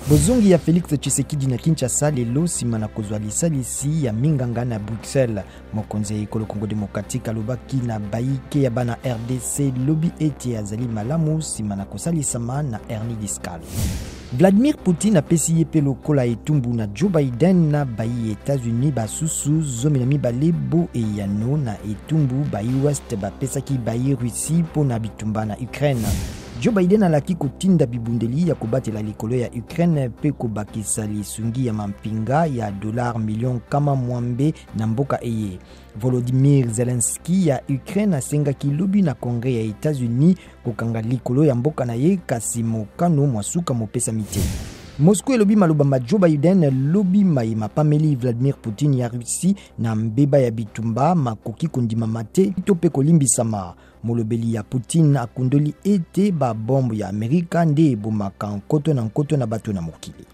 Bozongi ya Felix Tshisekedi na Kinshasa lelo nsima na kozwa lisalisi ya minganga na Bruxelles. Mokonzi ya ekolo Congo Democratique alobaki na bayike ya bana RDC lobi ete azali malamu nsima na kosalisama na hernie discale. Vladimir Poutine apesi ye mpe lokola etumbu na Joe Biden na bayi Etats-Unis basusu 12 bo eyano na etumbu bayi West bapesaki bayi Russie mpo na bitumba na Ukraine. Joe Biden alaki kotinda bibundeli ya kobatela likolo ya Ukraine mpe kobakisa lisungi ya mampinga ya dollar milio 60 na mboka eye. Volodymyr Zelensky ya Ukraine asengaki lobi na Congrès ya Etats-Unis kokanga likolo ya mboka na ye, kasi mokano mwa suka mopesami te. Moscou elobi maloba ma Joe Biden lobi maye mapameli Vladimir Poutine ya Russie na mbeba ya bitumba makoki kondimama te to mpe kolimbisama. Molobeli ya Poutine akundoli ete ba bombe ya Amerika nde ebomaka nkoto na nkoto na bato na mokili.